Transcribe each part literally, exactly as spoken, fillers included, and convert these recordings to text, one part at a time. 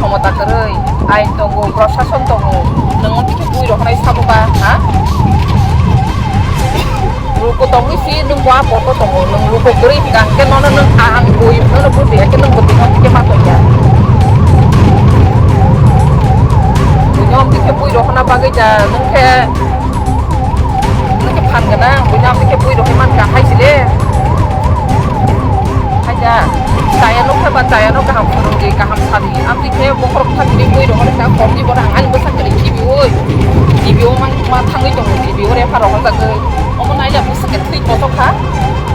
Mota kwrwi, ain tongo, prosason tongo, nwng twi khe bui rok nai sabo ba, ha? Luku tongwi si nwng bo a poto tongo, nwng luku kwrwi hwnkha hwnkhe nono nwng ang bui nono bui twi khe nwng bwtwi no twi khe ma tongya. Buino twi khe bui rok hwnna bagwi da nwng khe, nwng khe phan gwnang, buino twi khe bui rok hwnwi mankha hai sile. Haida, chaya nukha ba chaya no kaham phwrwngdi, kaham sadi. Amtwi khe bokhorok thangwi twi rok ta komdi bono ang ani bwsa kwrwi G B O, G B O mang ma thangwi tongo, G B O refer rok jagwi. Omo naila bwsa khe thwi kochok kha.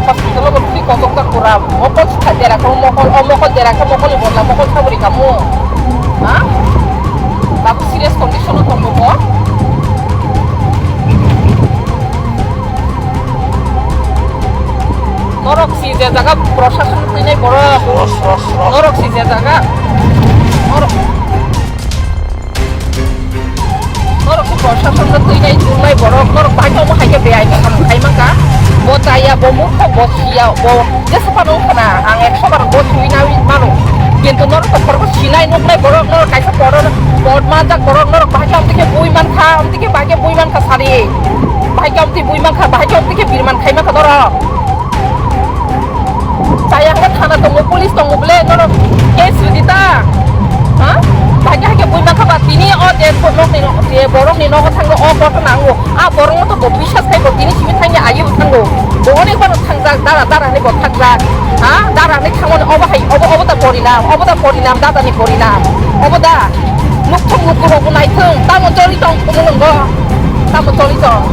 Hospital o bo thwi kochok jak pura. Mokol sikha dera kha mokol, o mokol dera kha mokol ni bodla mokol sabri kamu. Ha? Babu serious condition o tongo bo. Norok si je jaga prosason twinai borok. Norok si je jaga. Norok, norok si prosason no twinai tungnai borok. Norok bahai omo hai khe beyai ni samung khai mangka. Bo chaya, bo murkho, bo siya, bo jesa phano wngkha na. Ang ekso bar bo sui na mano. Kintu norok to khoroksa sinai nuknai borok, norok kaisa pod, pod manjak borok, norok bahai khe amtwi khe bui mankha, amtwi khe bahai khe bui mankha sadi. Bahai khe amtwi bui mankha, bahai khe amtwi khe birman khai mankha norok. Chaya hwnkhe thana tongo, police tongo bole, norok case rwdi ta. Ha? Bahai khe hai khe bui mankha ba tini o je nokni, je borokni nogo thangwi o ghotona wngo. A borokno to bo biswas khai bo tini simi thangya aye bo thango. Bo onek bar thangjak, dara, dara hinwi bo thangjak. Ha? Dara hinwi thangmani obo hai, obo, obo da porinam, obo da porinam, dada ni porinam. Obo da. Nukthung nukurokbo naithung, tamo choli tong kumu nungbo, tamo choli tong.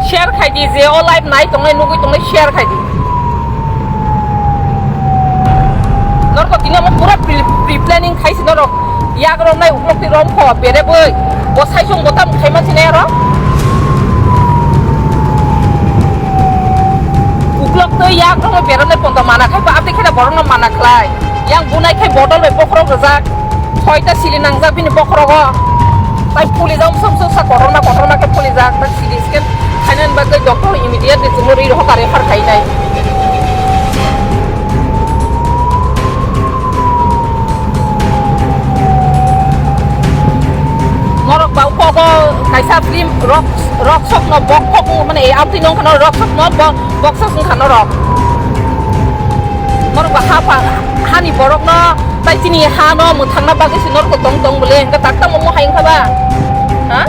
Share khai di, je o live nai tongnai, nugwi tongnai, share khai di. Norok tini omo pura pre, pre planning khai si norok. Yak romnai uklok twi romkho berebwi. Bo saisung bo tamo khaima sinai aro. Uklok twi yak romnai beranai pondo mana khai ba abdi khela borokno mana khlai. Yang bunai khai bodol bai bokhorok rwjak. Soita sili nangjak bini bokhorogo. Tai phulijak umsuk umsuk sa kotorma kotorma khe phulijak. Tai C T scan khainani bagwi doctor immediately chwngno ri rohor ka refer khainai. Norok ba ukogo kaisa film rok, rok sokno bok kok mane, e, amtwi nong khano rok sokno bo-, boksa song khano rok. Norok ba ha pa, hani borokno tai chini hano mwthangna bagwi se norok tong tong bole, hwnkhe tak tamo mo hai wngkha ba? Ha?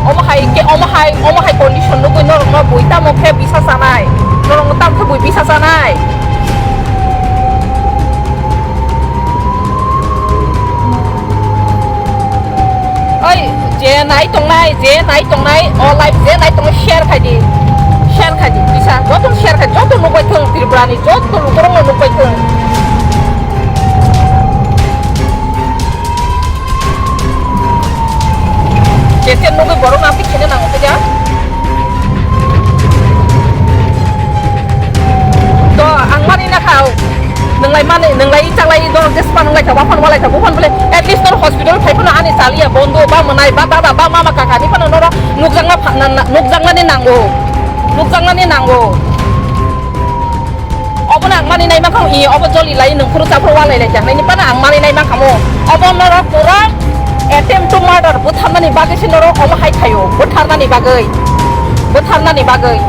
Omo hai khe, omo hai, omo hai condition nugwi norokno bui tamo khe bisa chanai? Norokno tamo khe bui bisa chanai? Oi, je nai tongnai, je nai tongnai, o live je nai tongnai, share khai di. Share khai di, bisa, joto share khai, joto nukbai thung, Tripura ni joto lukurokno nukbai thung. Jese nugwi borok nang khe nango khe ja. To ang mani na kha, nwnglai mani, nwnglai chaklai norok jesa nwnglai kha, bophan walai kha, bophan bole at least norok hospital phai phano ani chaliya bondo ba mwnai ba dada ba mama kaka ni phano norok nukjakna pha-, na, na, nukjaknani nango, nukjaknani nango. Obono ang mani nai mankha, i obo joli lai nung phuru chaphuru walai lai jaknai ni phano ang mani nai mankha mo. Obo norok pura attempt to murder butharnani bagwi se norok omo hai khaio, butharnani bagwi, butharnani bagwi.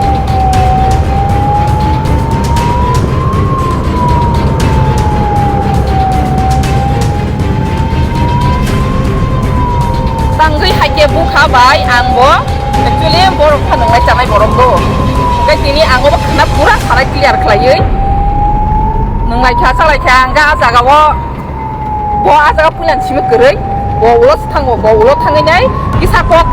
Tangwi hai khe bukha bai ang bo actually borok kha nunglai chanai borok do. Hwnkhe tini ang obo khna pura sanai clear khlaiwi nunglai kha, salai kha, hwnkhe ah jaga o bo ah jaga puilan simi kwrwi bo ulo thango, bo ulo thangwi nai kisa kok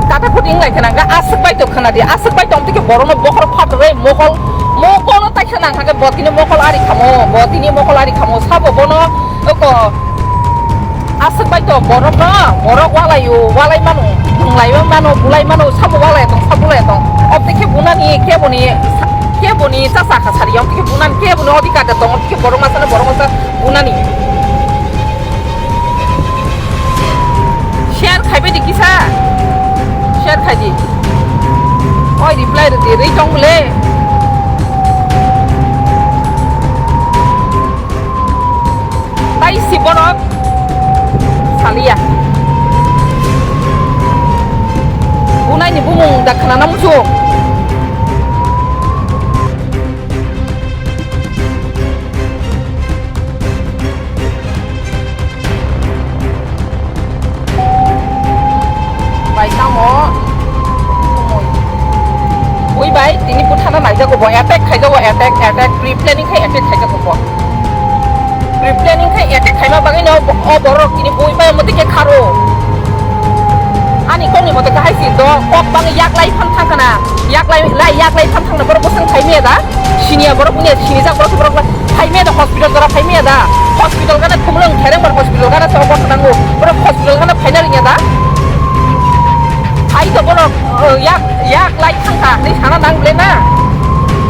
kata khuti wnglai khna, hwnkhe aswk bai to khna di, aswk bai tong tike borokno bokhorok phatrwi mokol, mokol no taisa nang kha khe bo tini mokol ari khamo, bo tini mokol ari khamo, sabo bono oko aswk bai to borokno, borok walaio, walai mano, nunglai mano, bulai mano, sabo walai tong, sabo bulai tong, obtwi khe bunani keboni, keboni chasa kha sari, obtwi khe bunani keboni odhikar da tong, obtwi khe borok masa no borok masa bunani. Share khaibai di kisa. Khaidi. Oi, reply rwdi, rwi tong le. Tai si borok saliya. Bunaini bumung da khwnana muchung. Bai tamo bui bai tini buthana naijago bo, attack khaijago, attack, attack, pre-planning khai attack khaijago bo. Pre-planning khai attack khaima bagwi no o borok tini bui bai motike kharo. Ani kokni mote kahai si do kok bang yak lai phan thangkana, yak lai, lai, yak lai phan thangna borok bosong khai meda. Siniya borok, bunya sinijak borok, borok phai maya da hospital jora phai maya da. Hospital gana Khumulwng Kherengbar hospital gana se obo thango. Borok hospital gana phaina riya da. Phai to borok, uh, yak, yak lai thangkha, ni sana nang ble na.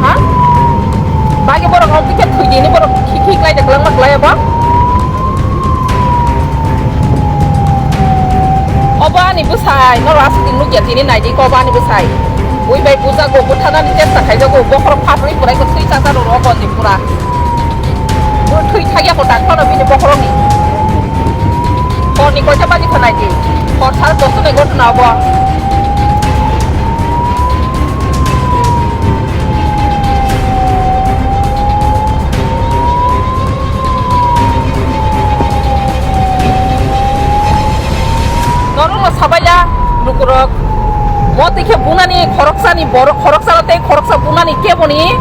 Ha? Bagi borok ang tiket thwi dini borok khik khik lai da kwlangma kwlai abo. Obo ani bwsai, noro aswk din nukya tini naidi ko obo ani bwsai. Bui bai bujago, buthanani chesta khaijago, bokhorok phatwi kwrai ko thwi chasa rw rw boni pura. Bo thwi thagya ko daktono bini bokhorokni. Horni koita baji kho naidi. Hor sar dosto ni ghotona obo. Norokno sabaila lukurok. Mo twi khe bunani khoroksani borok, khoroksa tei khoroksa bunani keboni,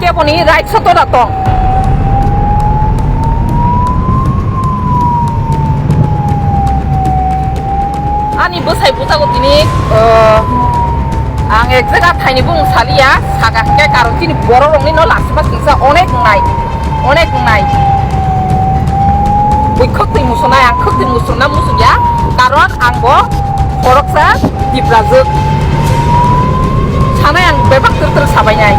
keboni right soto da tong. Ani bwsai bwtago tini, uh, ang ek jaga thaini bung saliya, saka hwnkhe karon chini borok rokni no lasima singsa onek wngnai, onek wngnai. Bui khwktwi musunai, ang khwktwi musunna musungya, karon ang bo khoroksa Tiprajwk. Sanai ang bebak twrwk twrwk sabainai.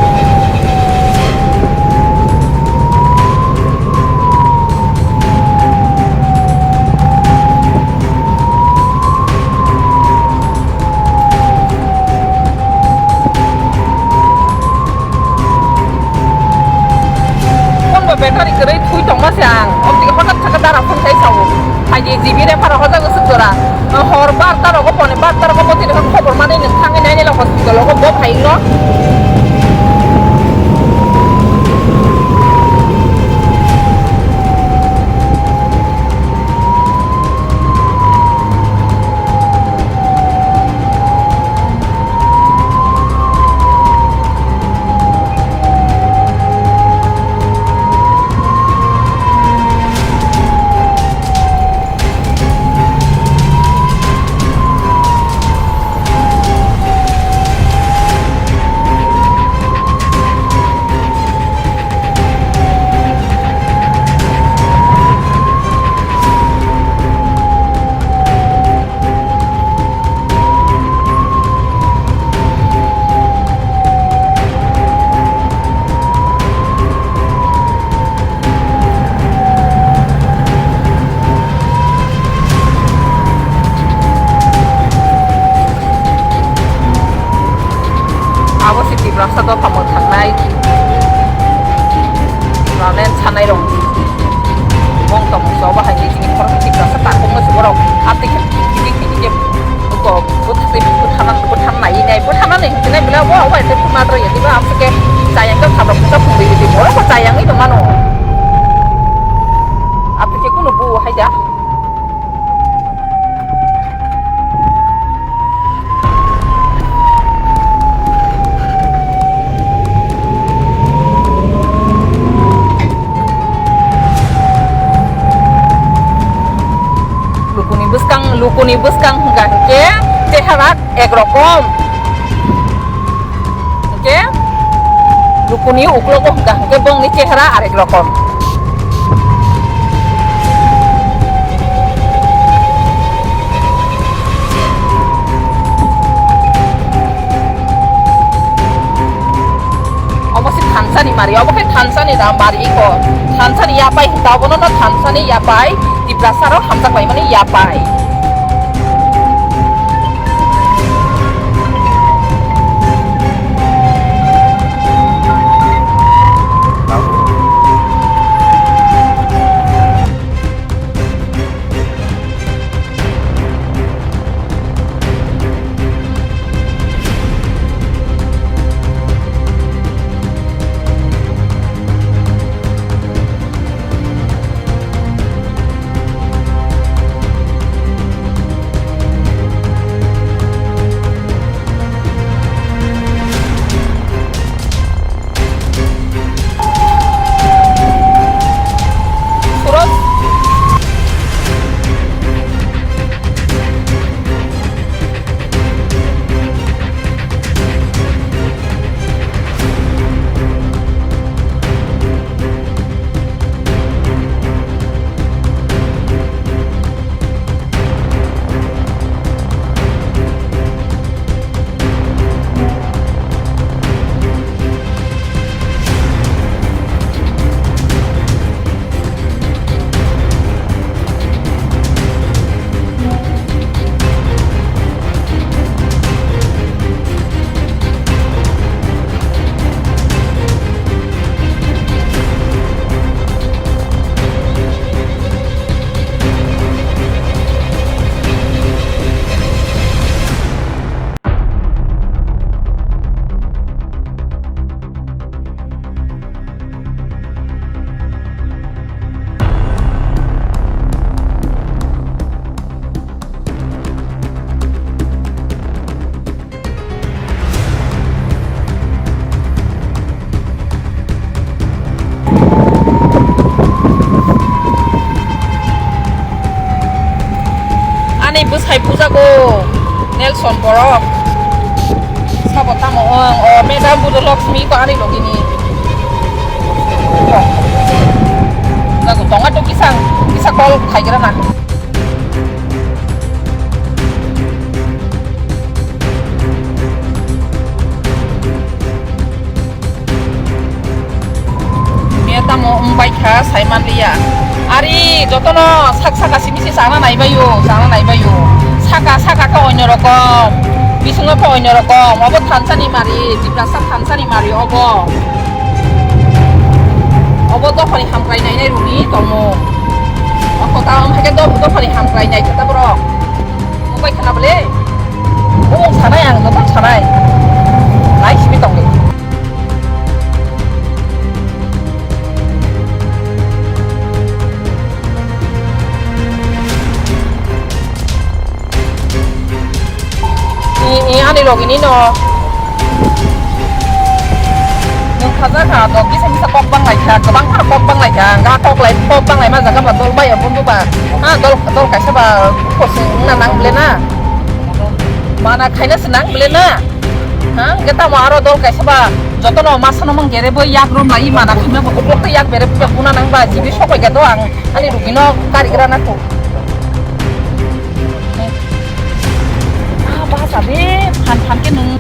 Phone bo battery kwrwi thui tongma se ang. Obtwi hotak thaka dara phone khai sao. Phaidi G B re pharo hojak swk jora. Hor barta rogo pone barta rogo botwi khobor mani nwng thangwi nainai hospital rogo bo phaino. Abo se Tiprasa dopha mwthangnai. Tipraland sanai rok. Bong tong so bahai ni chini khoroksa Tiprasa takung no se borok. Ati khe khe khe khe khe buko buthaktwi buthanang buthan nai nai buthanani hinwi nai bela bo abo ete phunat rw ya diba amsike chayang khe khabra khusa phungri di borok bo chayang wi tongmano. Ati khe kunu bu hai da. Lukuni bwskang, lukuni bwskang hwnkha hwnkhe chehara ek rokom. Hwnkhe lukuni uklogo hwnkha hwnkhe bongni chehara arek rokom. Obo se thansani mari, obo khe thansani da mari iko. Thansani yapai hwnkha obono no thansani yapai, Tiprasa rok hamjak laimani yapai. Puja ko Nelson borok. Sabo tamo ong, o madam Budo Lakshmi ko ani logini. Jago tonga to kisang, kisa call khaigra na. Miya tamo wngbai kha, sai manliya. Ari, jotono sak saka simi se chana naibaio, chana naibaio. Saka, saka khe onyo rokom, bisingo khe onyo rokom. Obo thansani mari, Tiprasa thansani mari obo. Obo dophani hamkrai nainai runi tongmo. O kota wng khe do-, dophani hamkrai nai khe ta borok. Wngbai khana bole. Obo sanai ang, joto sanai. Nai simi tongdi. I, i, ani logini no. Nwng khaja kha, to kisa misa kok bang lai kha, kwbang khar kok bang lai kha, ga kok lai, kok bang lai ma jaga ba dol bai ya bundu ba. Ha, dol, dol kaisa ba kosing na nang ble na. Mana khaina se nang ble na. Ha, hwnkhe tamo aro dol kaisa ba jotono masano mang gere bo yak rom lai mana khimna bo uklok tei yak bere bo buna nang ba jibi sopai ga do ang ani rugino karigra na kho. Ah, ba sa de phan phan khe nung.